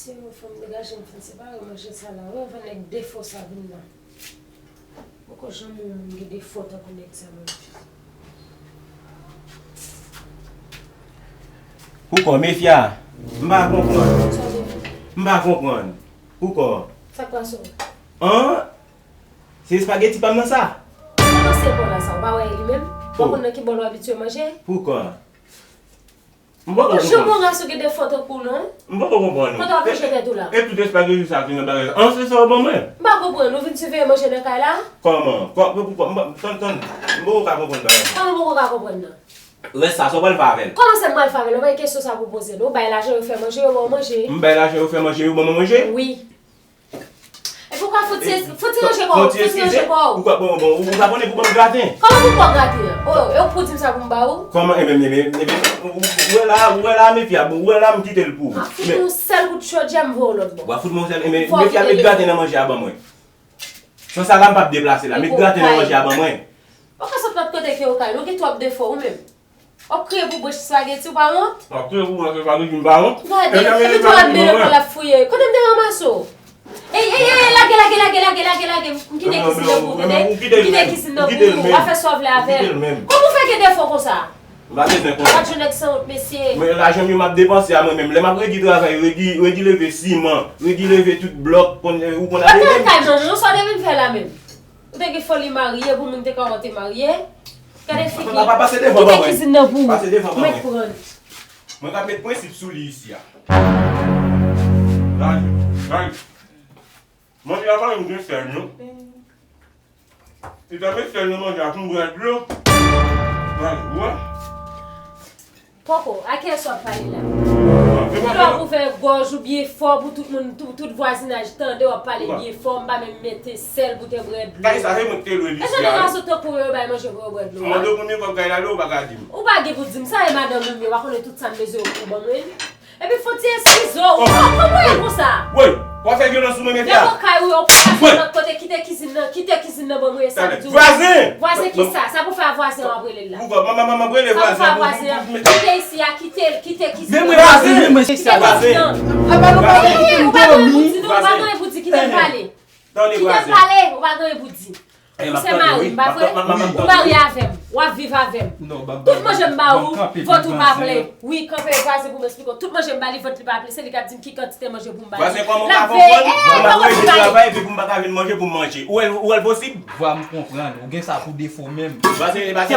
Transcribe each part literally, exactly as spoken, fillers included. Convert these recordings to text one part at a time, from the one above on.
Se yon fanm degaje m fin separe manje sa la. Wè, van nèg defo sa vin la. Poko janm yon moun gen defo tankou nèg sa menm. Poukò, Mefia? M pa konprann. Sa w te fè? M pa konprann. Poukò? Sa k pase w? An? Se espageti pa m nan sa? Sa nan se bòl la sa, w pa wè li menm? W pa konn nan ki bòl w abitye manje? Poukò? M poko konprann. Poko janm yon gason gen defo tankou w non. M poko konprann ou. Kote w ap jete tèt ou la? E tout espageti sa ki nan bagay la. An, se sa w ban mwen? M pa konprann, ou vin siveye manje nan kay la? Kòman? Kò-, pou, pou, pou, m pa, tann, tann. M poko ka konprann bagay la. Kòman w poko ka konprann nan? Rès sa, sa w pral fè avè l? Kòman sa m pral fè avè l? Ou pa gen kesyon sa pou poze l. Ou bay lajan, yo fè manje, yo ba w manje. M bay lajan, yo fè manje, yo ban mwen manje? Wi. Epi w ka fouti, fouti ranje kò w, fouti ranje kò w. Ou ka, bon, bon, ou ka konnen pou ban m graten. Kòman pou pran graten an? O, e ou pou di m sa pou m ba ou? Kòman, e men, e men, e men, ou, ou, ou wè la, ou wè la, Mefia, bon, ou wè la, m kite l pou ou. M ap fout yon sèl kout chodyè, m voye w lòt bò. W ap fout mwen yon sèl, e men, Mefia, met graten nan manje a ban mwen. San sa la, m p ap deplase la, met graten nan manje a ban mwen. Ou ka sot lòt kote ke okay, nou gen twòp defo ou menm. W ap kriye pou branch espageti, w pa wont? W ap kriye pou branch espageti, m pa wont? Gade, epi tou w ap mele kò l ap fouye. Kote m te ranmase w? Ey, ey, ey, lage, lage, lage, lage, lage, lage. M kite kizin nan pou ou, tande? M kite kizin nan pou ou. W ap fè sa w vle avè l. Kòman w fè gen defo konsa? M pa bezwen konnen. Gad yon nèg sanwont, mesye. Men lajan m yo m ap depanse a mwen menm. Lè m ap redi travay, redi, redi leve siman, redi leve tout blòk, konn, ou konn al ede m. Gade kay manman, sa w te vin fè la menm? Ou te gen foli marye pou moun te ka wè w te marye. Gade figi. Papa, pase devan ban mwen. Kite kizin nan pou ou. Pase devan ban mwen. Mèt pran. Mwen ka met prensip sou li isi a. Gade, gade. Manje a pa menm gen sèl non. Li ta met sèl nan manje a pou m bwè dlo. Gade, ou wè. Poko, a kiyès w ap pale la? Pou lè w ouvè gòj ou byen fò pou tout moun, tout, tout vwazinaj tande w ap pale byen fò, m pa menm mete sèl pou te bwè dlo. Kay sa, se mwen ki te lwe l isi a. E jan de gason tankou w yo bay manje pou yo bwè dlo a? M mande w konbyen fwa kay la lwe, ou pa ka di m. Ou pa gen pou di m, sa e madanm ou m ye, w pa konnen tout sa m bezwen yo pou ban mwen. Epi fò ti eskize w, ou pa pran mwen konsa. Woy, w ap fè vyolans sou mwen, Mefia. Devan kay ou yo, ou pa ka fè lòt kote, kite kizin nan, kite kizin nan ban mwen, e sa m di w. Vwazen! Vwazen kisa? Sa pou fè a vwazen w ap rele l la? Poukò? Manman, manman, rele vwazen pou, pou, pou, pou, kite isi a, kite l, kite kizin nan. Men mwen vwazen, men mwen se sa vwazen. Kite kizin nan. Apa nou pa gen pou di non, ou pa gen pou di, kite m pale. Kite m pale, ou pa gen pou di. Ou se mari m, pa vre? Ou marye avè m, w ap viv avè m. Tout manje m ba ou, vant ou pa plen. Wi, kanpe vwazen pou m esplike w. Tout manje m ba li, vant li pa plen. Se li k ap di m ki kantite manje pou m ba li. Vwazen, kòman ou ka konprann? Pou m ap redi travay epi pou m pa ka vin manje pou m manje. Ou wè, ou wè l posib? Vwa m konprann. Ou gen sa pou defo menm. Vwazen, e pa se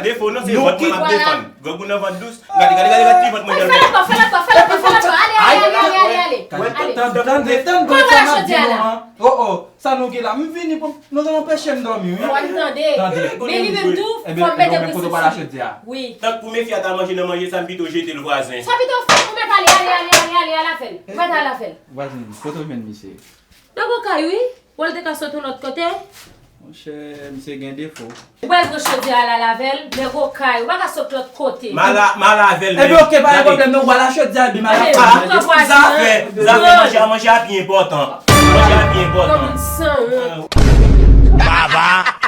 defo non, se vant mwen m ap defann. Grangou nan vant dous. Gade, gade, gade, gade ti vant mwen jan l fè. Fè l ankò, fè l ankò, fè l ankò, fè l ankò. Ale, ale, ale, ale, ale. Tann, tann, tann, tann, tann sa m ap di nou an. O, o. Sa nou gen la? M vini pou nou anpeche m dòmi, wi. Fò n tande. Men li menm tou, fò m mete prensip sou li. Wi. Tank pou Mefia ta manje nan manje sa, m pito jete l vwazen. Sa pito fè, ou mèt ale, ale, ale, ale, ale, ale avè l. Ou mèt ale avè l. Vwazen, kote w jwenn misye? Nan gwo kay, wi. Wè l te ka sot yon lòt kote. Monchè, misye gen defo. Ou pral pran chodyè a al avè l, nèg okay, ou pa ka sot lòt kote. M al a-, m al avè l, men. Ebyen, oke, pa gen pwoblèm, non, ou al a chodyè a, epi m al a. Zafè, zafè manje a, manje a pi enpòtan. Manje a pi enpòtan. Kòm yon sanwont. Baba.